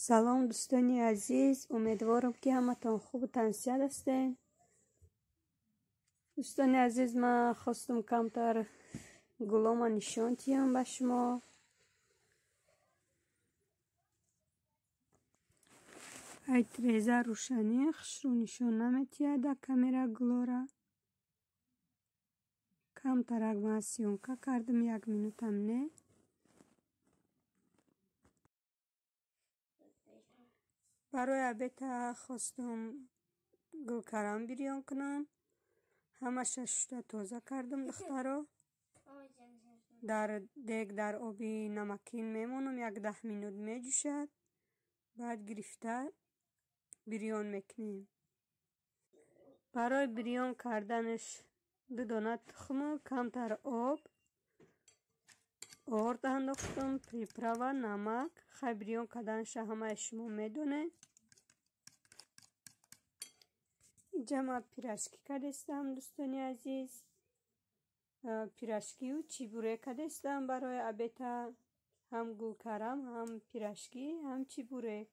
Салом дӯстони азиз, умедворам ки ҳаматон хубу тансиҳат ҳастед. Дӯстони азиз, ман хостам камтар гулома нишон диҳам ба шумо. Ай треза рӯшанӣ хушрӯ нишон наметиҳад дар камера гулора. Камтарак ман съёмка кардам, як минутам не. Барои обеда хостам гулкарам бирён кунам. Ҳамаша шушта тоза кардам, духтаро. Дар дег дар оби намакин мемонам, 10 минут меҷӯшад. Баъд гирифта бирён мекунем. Барои бирён карданаш 2 дона тухму камтар об, орд андохтам, приправа, намак. Хай бирён карданша ҳамаи шумо медонед. Инҷа ман пирожки кардастам, дӯстони азиз. Пирожкию чебурек кардастам барои обеда. Ҳам гулкарам, ҳам пирожки, ҳам чебурек.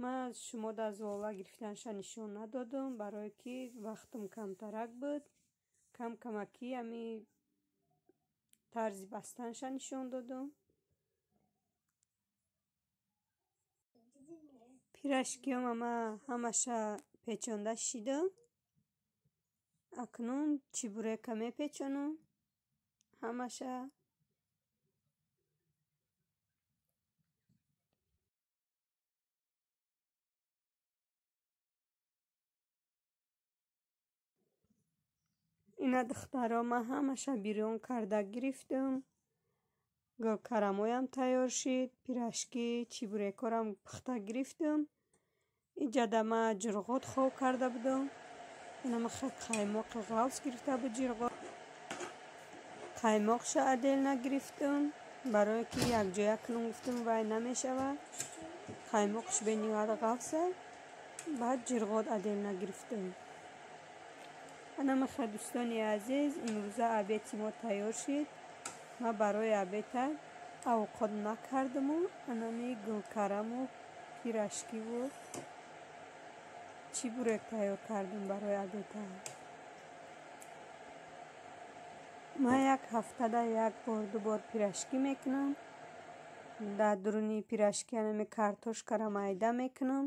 Ман шумо дар зола гирифтанша нишон надодам, барое ки вақтам камтарак буд. Кам камакӣ ҳами тарзи бастанша нишон додам. Пирожкиёма ман ҳамаша печонда шидам. Акнун чебурека мепечонам ҳамаша. Ина духтаро ман ҳамаша бирён карда гирифтам. Гулкарамоям тайёр шид, пирожки, чебурекорам пухта гирифтам. Иҷада ман ҷурғот хоб карда будам. Ина ман қаймоқи ғафз гирифта буд ҷурғот. Қаймоқша отдельно гирифтам, барое ки якҷоя кунам гуфтам вай намешавад. Қаймоқш бениҳоят ғафза, баъд ҷурғот отдельно гирифтам. Ана меха дӯстони азиз, имрӯза обеди мо тайёр шид. Ман барои обеда авқот накардаму анами гулкараму пирожкиву чебурек тайёр кардам барои обеда. Ман як ҳафтада як бор ду бор пирожки мекунам. Дар дуруни пирожки анами картошкара майда мекунам.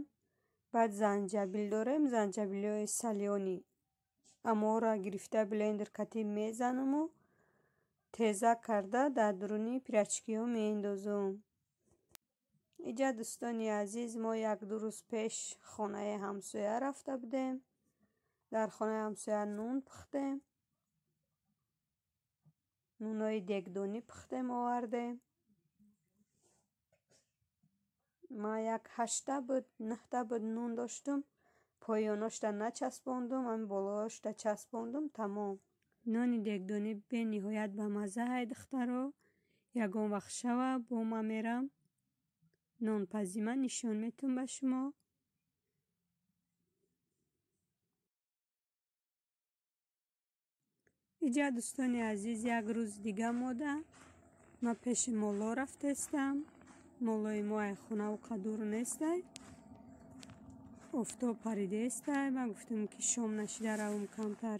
Баъд занҷабил дорем, занҷабилҳои салёни аморо гирифта блендер кати мезанаму теза карда дар дуруни пирожкиҳо меандозам. Иҷа дӯстони азиз, мо 1-2 рӯз пеш хонаи ҳамсоя рафта будем. Дар хонаи ҳамсоя нун пухтем. Нунҳои дегдонӣ пухтем, овардем. Ман як 8та буд, 9та буд нун доштам. Поёношта начаспондум, ҳами болоошта часпондум, тамом. Нони дегдонӣ бениҳоят бамазза ҳай, духтаро. Ягон вақт шава, бо ман мерам нонпазима нишон метум ба шумо. Иҷа дӯстони азиз, як рӯз дига мода ман пеши молло рафтаистам. Моллои мо ай хонаву қадур нестай. Офтоб паридаистай. Ман гуфтам ки шом нашида равам камтар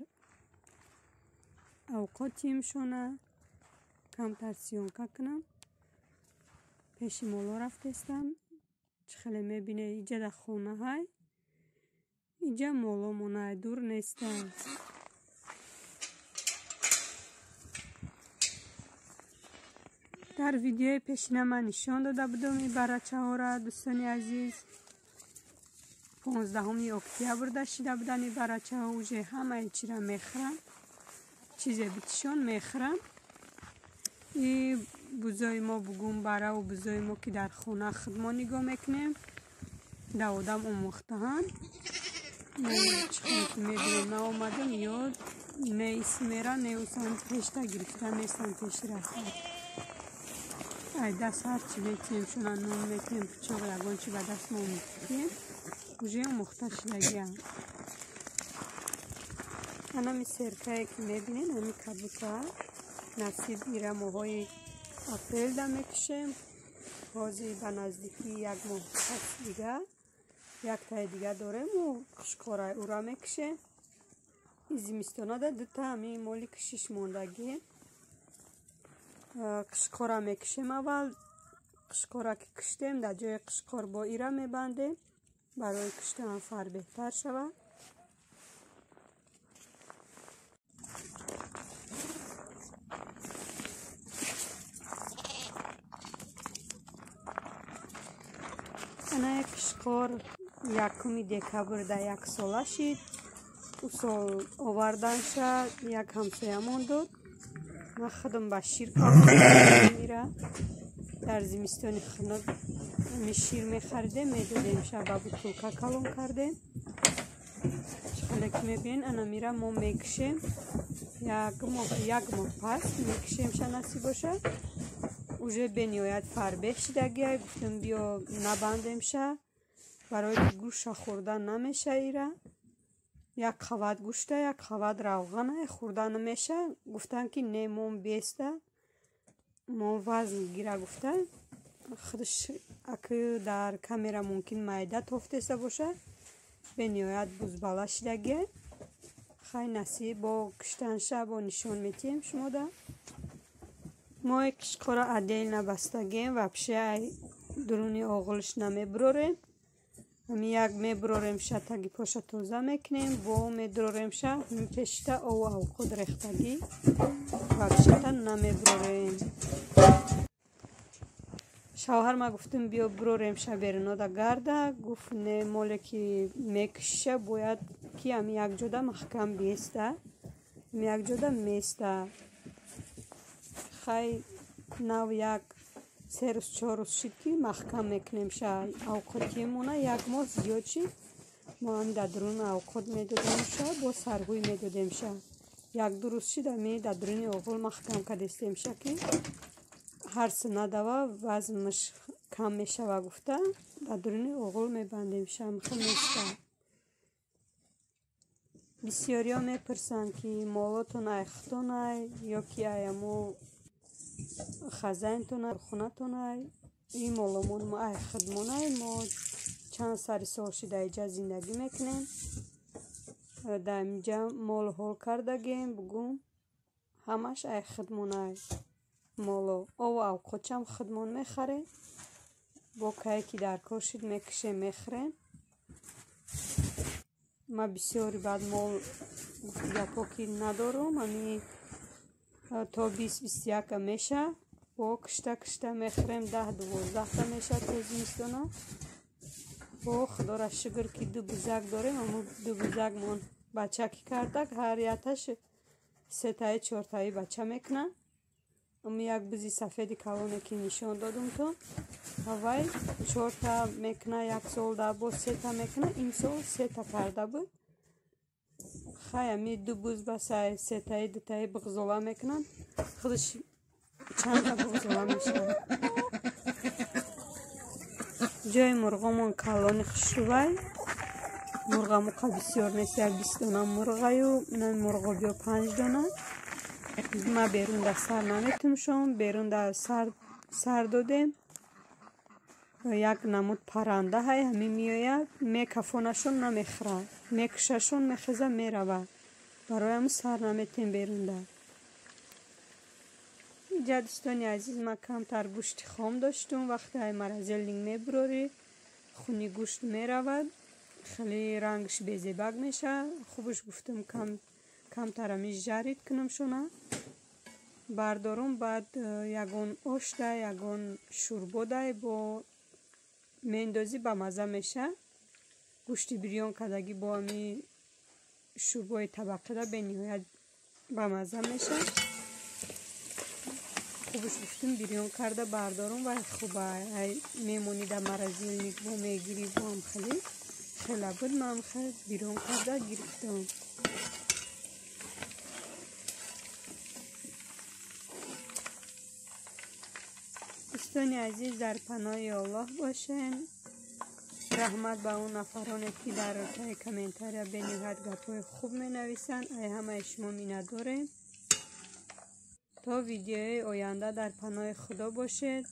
авқотим шона, камтар съёмка кунам. Пеши молло рафтаистам. Чӣ хеле мебинед, иҷа дар хона ҳай. Иҷа молло монай, дур нестай. Дар видеои пешина ман нишон дода будам ин барачаҳоро, дӯстони азиз. 15 октябрда шида буданд ин барачаҳо. Уже ҳамаи чира мехӯранд, чизе битишон мехӯранд. И бузои мо бугум бараву бузои мо ки дар хона худмо нигоҳ мекунем, дар одам омӯхтаҳанд. Чӣ хеле ки мебинед, ман омадам, ё не исмера, не усан пешта гирифта местан пеши рафта. Ай даст ҳарчи метиҳем, шуна нун метиҳем, пучоқ ягон чи ба даст мо метиҳем, уже омӯхта шидагиам. Анами серкае ки мебинед, ҳами кабута насиб ира моҳои апрелда мекушем. Ҳозир ба наздикӣ як моҳ пас дига яктаи дига дорем, ӯ қушқора ура мекушем. Зимистонада дута ҳамин моли кишиш мондагӣ. Қушқора мекушем аввал. Қушқора ки киштем, дар ҷои қушқор бо ира мебандем барои киштан фар беҳтар шавад. Ана қушқор 1 декабр дар як сола шид. Ӯ сол оварданша як ҳамсоямон дод. Ман худам ба шир кардам ира. Дар зимистони хунук шир мехаридем, медодемша, ба бутулка калон кардем. Чӣ ки мебинед, ана мира мо мекушем. Як моҳ пас мекушемша, насиб бошад. Уже бениҳоят фарбеҳ шидагиай. Гуфтем биё набандемша, барои ки гӯшта хӯрда намеша ира. Як қават гӯшта, як қават равғана хӯрда намеша. Гуфтанд ки не, мон беста, мон вазн гира гуфта. Худаш аки дар камера мумкин майда тофтеста бошад. Бениҳоят бузбала шидагиай. Хай насиб бо киштанша бо нишон метиҳем шумода. Мо қишқора отдельно бастагем, вообще ай дуруни оғилш намебурорем. Ҳами як мебуроремша, таги поша тоза мекунем, бо медуроремша, ҳами пешта ову авқот рехтагӣ вообще-та намебурорем. Шавҳар ма гуфтем биё буроремша берунода гарда. Гуфт не, моле ки мекушиша бояд ки ҳами як ҷода маҳкам биеста, ҳами як ҷода места. Хай нав як 3 рӯз 4 рӯз шид ки маҳкам мекунемша. Авқотиемона як моҳ зиёд шид. Мо ҳам дар дуруни авқот медодемша, бо сарҳӯй медодемша. 1-2 рӯз шид ҳами дар дуруни оғил маҳкам кардестемша ки ҳарс надава, вазнаш кам мешава гуфта дар дуруни оғил мебандемша, михел места. Бисёриҳо мепурсанд ки молотон ай худтон ай ё ки ай амо хазайнтон ай, хонатон ай. Ин моломон мо ай худмон ай. Мо чанд сари сол шида иҷа зиндагӣ мекунем. Дар инҷа мол ҳол кардагем, бугум ҳамаш ай худмон ай. Моло ову авқотчам худмон мехарем. Бо кае ки дар кор шид мекушем, мехӯрем. Ма бисёри баъд мол гапо ки надорум, ами то 20-21 меша. Бо кишта кишта мехӯрем, 10-12 меша то зимистона. Бо худора шукр ки 2 бузак дорем, амо 2 бузакмон бача ки кардак, ҳар яташ 3-таи 4-таи бача мекунад. Ами як бузи сафеди калоне ки нишон додум то ҳавай 4та мекуна, як сол да бо 3та мекуна. Имсол 3та карда буд. Хай ами 2 буз басай 3таи 2таи буғзола мекунанд. Худаш чанда буғзола мешавад. Ҷои мурғомон калони хушрӯвай. Мурғамуқа бисёр нест, як 20 дона мурғаю, инами мурғобиё 5 дона. Ма берун да сар наметумшон, берун да сар додем. Як намуд паранда ҳай ҳамин меояд, мекафонашон намехӯрад, мекушашон, мехеза меравад. Барои ҳамин сар наметем берунда. Инҷа дӯстони азиз, ман камтар гӯшти хом доштум. Вақте ай морозилник мебурорӣ, хуни гӯшт меравад, хеле рангш безебак мешавад. Хубш гуфтум камтар ҳами жарид кунам шона. Бардорум, баъд ягон ошда, ягон шӯрбодай бо мендозӣ ба маза меша. Гӯшти бирён кардагӣ бо ҳами шӯрбои табақида бениҳоят ба маза меша. Хубш гуфтум бирён карда бардорум ва хуба ай мемонӣ дар морозилник бо мегирӣ, бо ҳам хеле хела буд. Ман хел бирён карда гирифтам. Дӯстони азиз, дар паноҳи Аллоҳ бошен. Раҳмат ба он нафароне ки дар таи комментария бениҳоят гапҳои хуб менависанд. Ай ҳамаи шумо миннатдорем. То видеои оянда дар паноҳи Худо бошед.